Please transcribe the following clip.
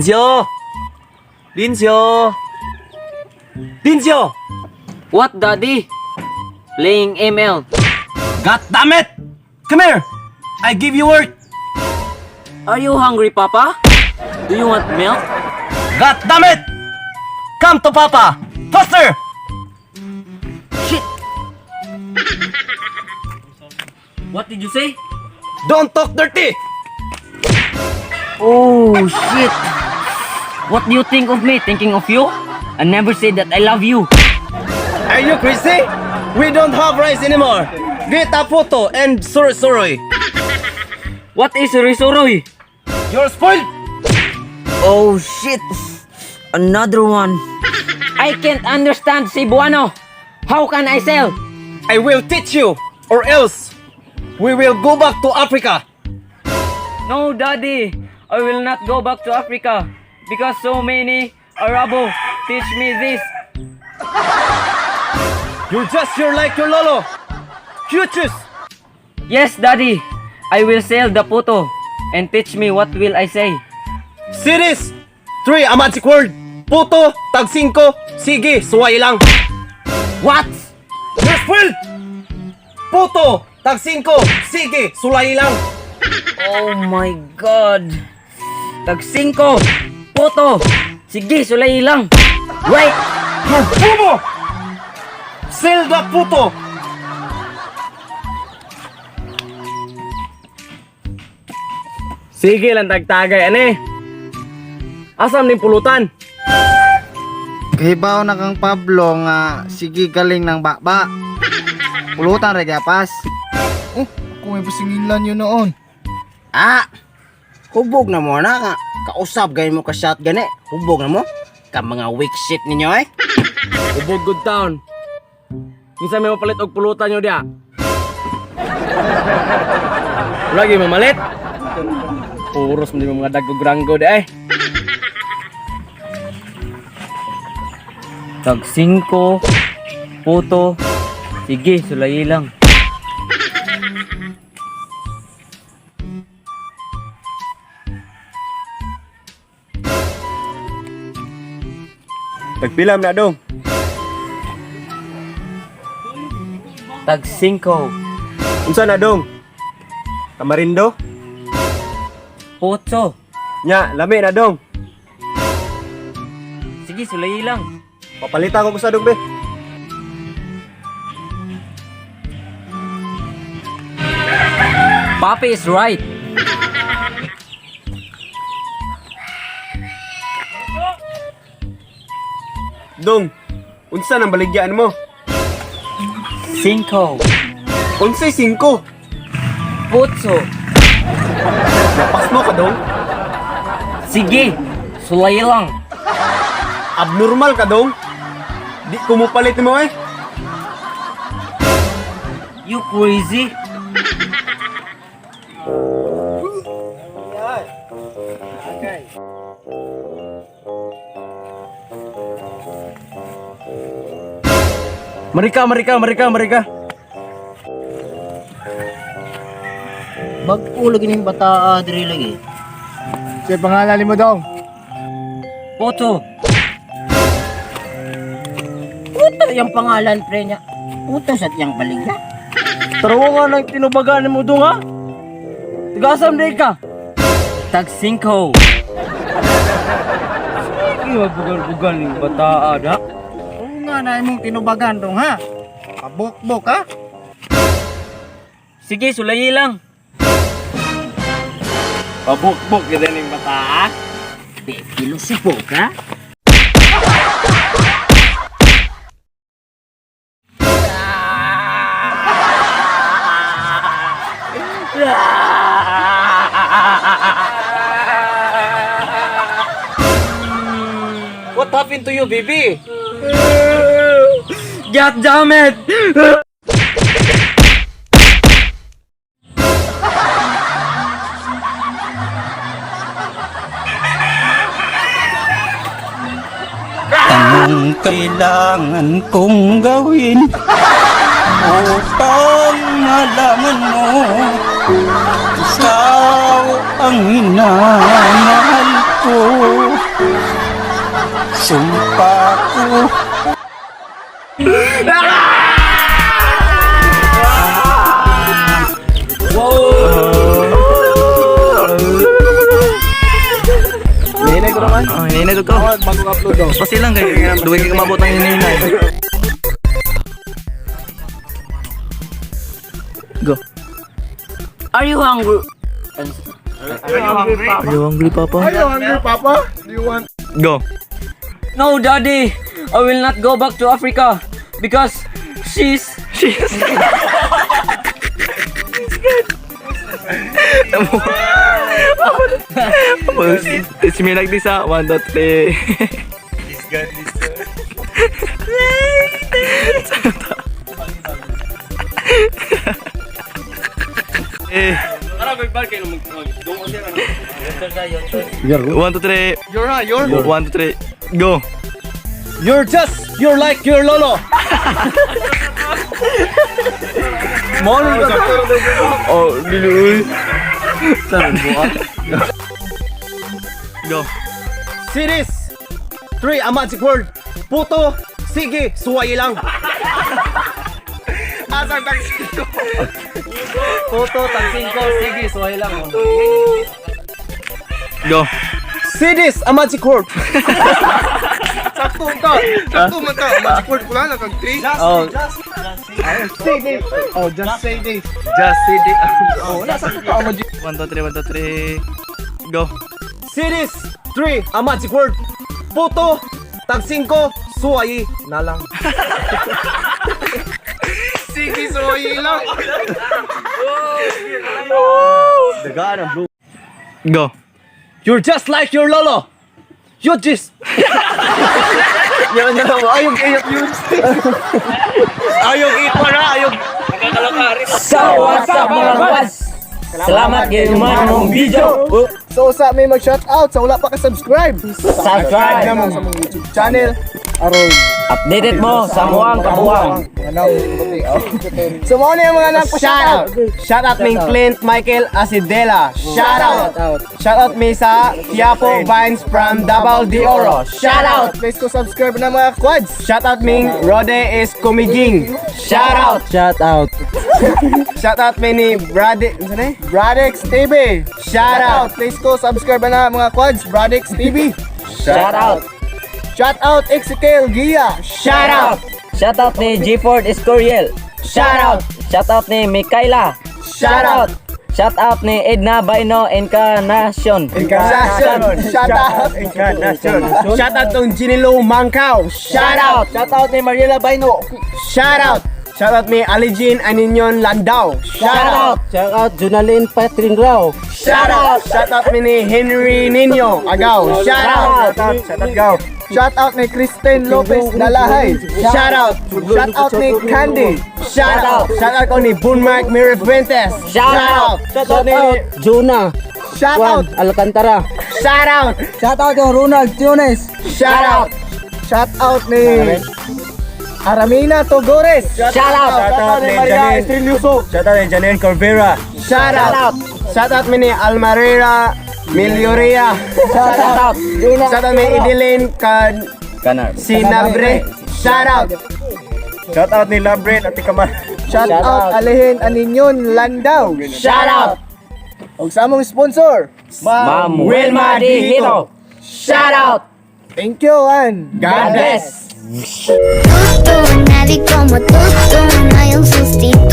Lincio! Lincio! Lincio! What, Daddy? Playing ML. God damn it! Come here! I give you work! Are you hungry, Papa? Do you want milk? God damn it! Come to Papa! Faster! Shit! What did you say? Don't talk dirty! Oh, shit! What do you think of me? Thinking of you? I never said that I love you. Are you crazy? We don't have rice anymore. Get a puto and suroy. What is suroy? You're spoiled! Oh, shit! Another one. I can't understand Cebuano. How can I sell? I will teach you, or else we will go back to Africa. No, Daddy. I will not go back to Africa because so many Arabo teach me this. You're like your lolo. Futures. Yes, Daddy. I will sell the puto and teach me what will I say. Series 3, a magic word. Puto, tag 5, sige, suway lang. What? You're spoiled! Puto, tag 5, sige, sulay lang. Oh my God. Tag 5. Puto. Sige, sulay lang. Right. You're bobo! Sell the puto! Sige lang tagtagay, ane. Asam ning pulutan? Kahibaw na kang Pablo nga sige galing ng baba. Pulutan ra gapas. Oh, kung may pasingilan yun noon. Ah, hubog na mo na ka. Kausap gay mo ka shot gani. Hubog na mo. Ka mga weak shit ninyo eh. Ubog good town. Minsan may mapalit og pulutan nyo diya. Lagi mamalit. Puros man di mo mga dagog-ranggo di eh. Tag 5. Puto. Sige, sulay lang. Tagpilam na dong. Tag 5. Unsa na dong? Tamarindo? Puto. Nya, lami na dong. Sige, sulay lang. Papalitan ko sa dong be. Papi is right. Dong, unsa nang baligyaan mo? 5. Unsay 5? Puto. Napas mo ka dong? Sige, sulay lang. Abnormal ka dong? Di ko mo palit mo eh. You crazy? Marika, marika, marika, marika. Bag-o lagi ning bata diri lagi. Sa pangalan mo dong. Puto. Puto yung pangalan pre niya. Puto sa tiyang baligya. Tarawa nga lang tinubagaan mo dong ha? Tigasam di ka. Tag 5. Sige, mabugal-bugal ng bata da. Oo nga na imong tinubagan dong ha. Pabukbok ha. Sige, sulay lang. Pabukbok gid ning bata. Be, pilosopo ka? What happened to you, baby? God damn it! Anong kailangan kong gawin upang malaman mo ikaw ang minamahal ko? Sumpa ko. Hininay ko naman. Oh, hininay ko. Bagong upload dong. Pasilang kay duwi kay kamabot ang hininay. Go. Are you hungry? Are you hungry, Papa? Are you hungry, Papa? Do you want Go. No, Daddy. I will not go back to Africa because she's She's It's me like this ah. 1, 2, 3. He's got this. Eh. 1, 2, 3. You're ha, you're 1, 2, 3. Go. You're like your lolo. Oh, dili. Go. Series 3, a magic word. Puto, sige, suway lang. Asang taxi. Puto, tag-singko, sige, suway lang. Go. Series, a magic word. Sakto ka. Sakto man ka. Magic word ko lang nakag 3. Oh, Say this. Oh, just say this. Just say this. Oh, wala sakto ka magic. 1, 2, 3, 1, 2, 3. Go. Series 3, a magic word. Puto, tag-singko, suway na lang. Sige, soy lang. Go. You're just like your lolo. You just... Yan yan lang. Ayog, ayog, yun. Ayog, ipara, ayog. So, what's up, mga buds? Salamat kayo man mong video. So sa may mag-shout out sa wala pa ka-subscribe. Subscribe. Na mo sa mong YouTube channel. Aron Updated mo sa muang kabuang. Ano? So mo na yung mga nagpa-shout out. Shout out ming Clint Michael Asidela. Shout out. Shout out mi sa Quiapo Vines from Davao de Oro. Shout out. Please ko subscribe na mga quads. Shout out ming Rode is Kumiging. Shout out. Shout out. Shout out mi ni Brad, ano na eh? Bradix TV. Shout out. Please ko subscribe na mga quads. Bradix TV. Shout out. Shout out Ezekiel Gia. Shout out. Shout out ni G Ford Escoriel. Shout out. Shout out ni Mikaela. Shout out. Shout out ni Edna Baino Encarnacion. Encarnacion. Shout out. Shout out tong Ginilo Mangkao. Shout out. Shout out ni Mariela Baino. Shout out. Shout out mi Alijin Aninyon Landau. Shout out. Shout out Junalyn Patringrao. Shout out. Shout out mi ni Henry Nino Agaw. Shout out. Shout out go. Shout out ni Kristen Lopez Dalahay. Shout out. Shout out ni Candy. Shout out. Shout out ko ni Boonmark Mirifuentes. Shout out. Shout out Juna Shout out. Alcantara. Shout out. Shout out kay Ronald Tunes. Shout out. Shout out ni Aramina Togores. Shout out. Shout out ni Maria Estrelioso. Shout out ni Janine Corvera. Shout out. Shout out mi ni Almarera Milioria. Shout out. Shout out mi Idilin Kan Kanar. Sinabre. Shout out. Shout out ni Labren at Kamal. Shout out Alihin Aninyon Landau. Shout out. Og sa among sponsor. Ma'am Wilma D. Hito. Shout out. Thank you and God bless. Tú, nadie como tú, tú, no hay un sustituto.